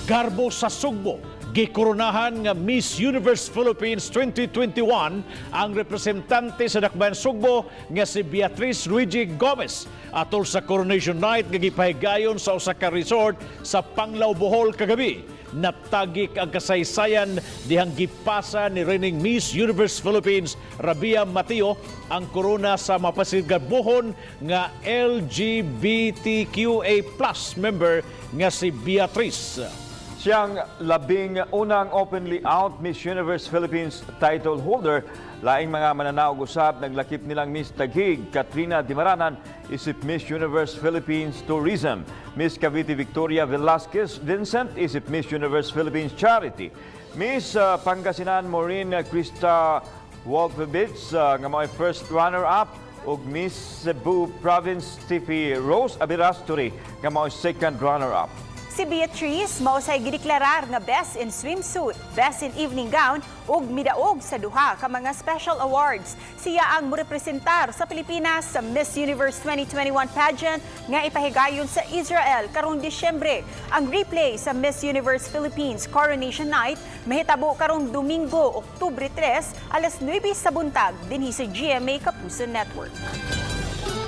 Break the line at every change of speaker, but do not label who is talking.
Garbo sa Sugbo. Gikoronahan nga Miss Universe Philippines 2021 ang representante sa Dakbayan Sugbo nga si Beatrice Luigi Gomez atol sa coronation night nga gipahigayon sa usa ka resort sa Panglao, Bohol kagabi. Natagik ang kasaysayan dihang gipasa ni reigning Miss Universe Philippines Rabiya Mateo ang korona sa mapasiggarbohon nga LGBTQA+ member nga si Beatrice.
Siyang 11 unang openly out Miss Universe Philippines title holder. Laing mga mananaog usab naglakip nilang Miss Taguig Katrina Dimaranan isip Miss Universe Philippines Tourism, Miss Cavite Victoria Velasquez Vincent isip Miss Universe Philippines Charity, Miss Pangasinan Maureen Krista Wolfovitz nga mao'y first runner-up ug Miss Cebu Province Tiffy Rose Aberasturi nga mao'y second runner-up.
Si Beatrice mao say gideklarar nga best in swimsuit, best in evening gown ug midaog sa duha ka mga special awards. Siya ang morepresentar sa Pilipinas sa Miss Universe 2021 pageant nga ipahigayon sa Israel karong Disyembre. Ang replay sa Miss Universe Philippines Coronation Night mahitabo karong Domingo, Oktubre 3, alas 9 sa buntag dinhi sa GMA Kapuso Network.